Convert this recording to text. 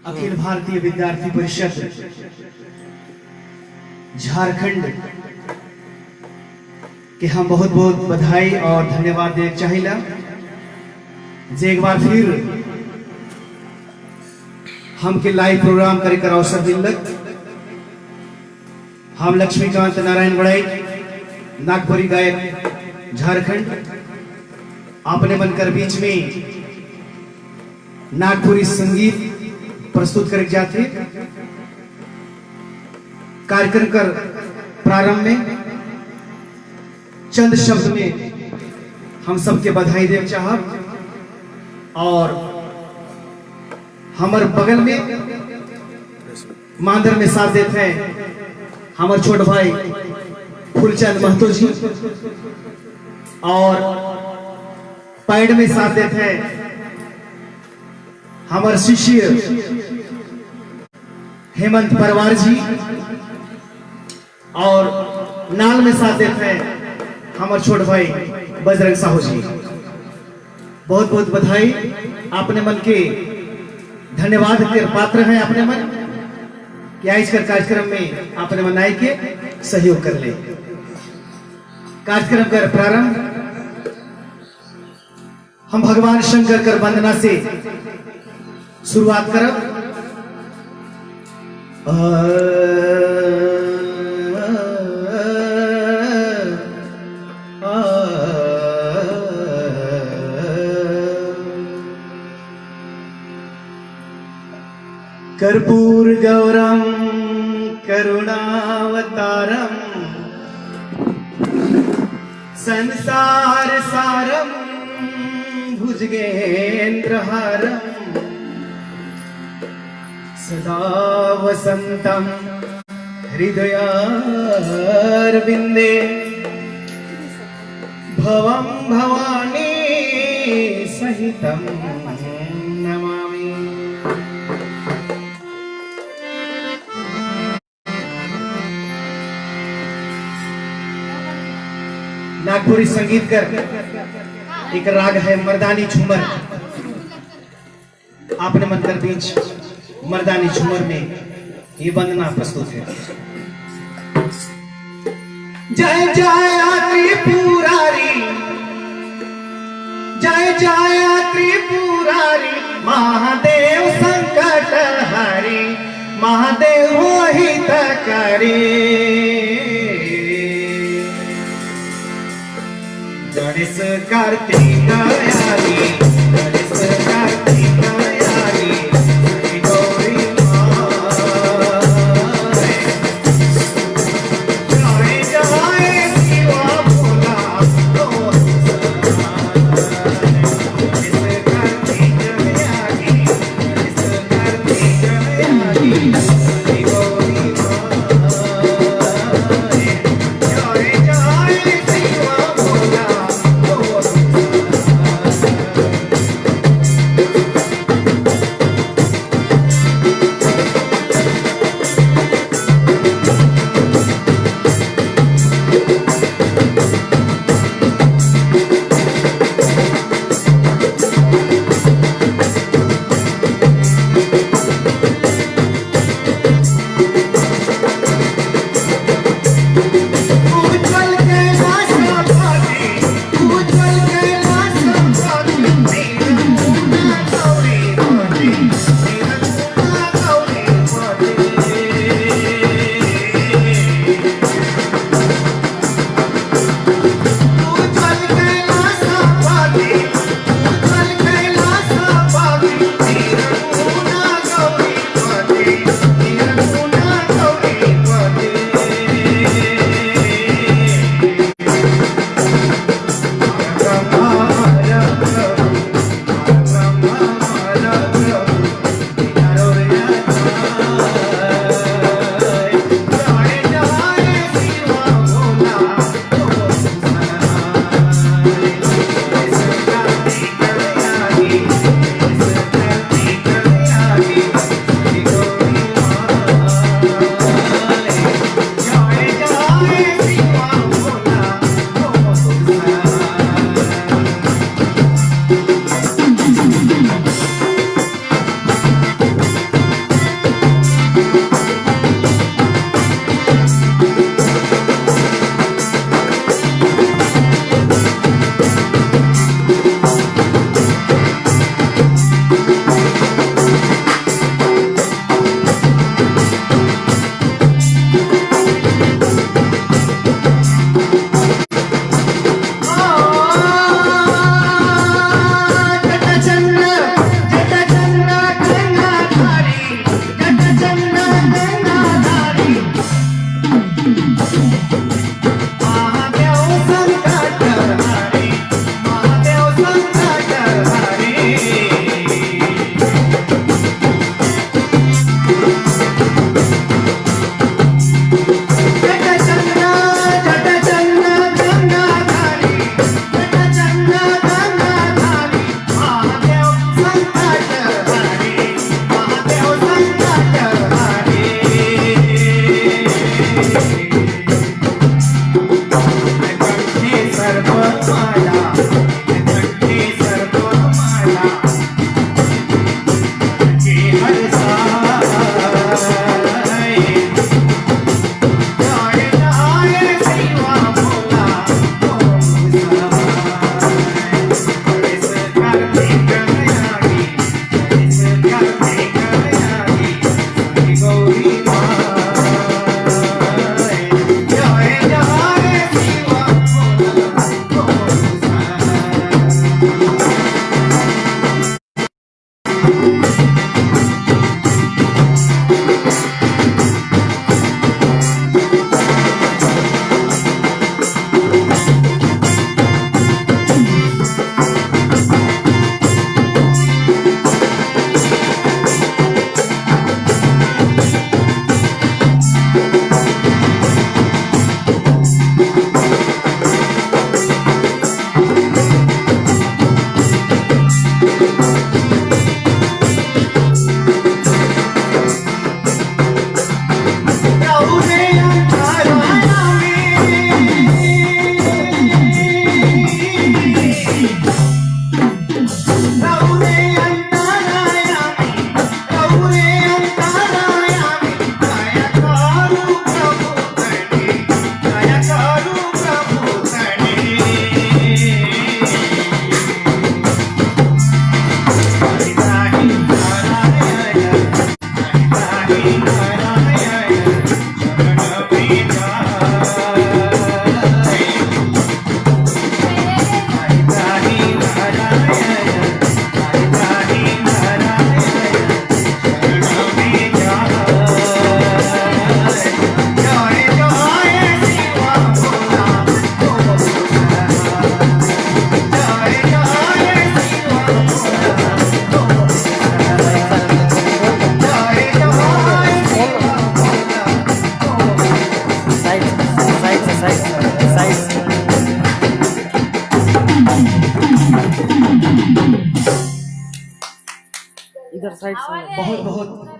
अखिल भारतीय विद्यार्थी परिषद झारखंड के हम बहुत बहुत बधाई और धन्यवाद देना चाहिला जे एक बार फिर हमके लाइव प्रोग्राम करे कर अवसर मिलक। हम लक्ष्मीकांत नारायण बड़ाई, नागपुरी गायक, झारखंड, अपने बनकर बीच में नागपुरी संगीत प्रस्तुत करे जाते। कार्यक्रम कर प्रारंभ में चंद शब्द में हम सबके बधाई देव चाहब और हमार बगल में मांदर में साथ देते हैं हमारे छोटे भाई फूलचंद महतो जी और पैड में साथ देते हैं हमारे शिष्य हेमंत परवार जी और नाल में साथ देते हैं हमारे छोटे भाई बजरंग साहू जी। बहुत बहुत बधाई। अपने मन के धन्यवाद के पात्र हैं अपने मन कि आज कर कार्यक्रम में अपने मन आए के सहयोग कर ले। कार्यक्रम कर प्रारंभ हम भगवान शंकर कर वंदना से शुरुआत करब। कर्पूर गौरम करुणावतारम संसार सारम भुजगेंद्रहारम सदा वसंतम हृदयारविंदे भवं भवानी सहितं नमामि। नागपुरी संगीत कर एक राग है मर्दानी झूमर। आपने मन कर बीच मर्दानी झूमर में ये वंदना प्रस्तुत है। जय जय त्रिपुरारी, जय जय त्रिपुरारी, महादेव संकट हरी, महादेव हितकारी। गणेश कार्तिक आली, गणेश कार्तिक आली, हरि गौरी माय। जय जय शिवा भोला। गणेश कार्तिक आली, गणेश कार्तिक आली, हरि गौरी माय। जय जय शिवा भोला। इधर साइड से। बहुत बहुत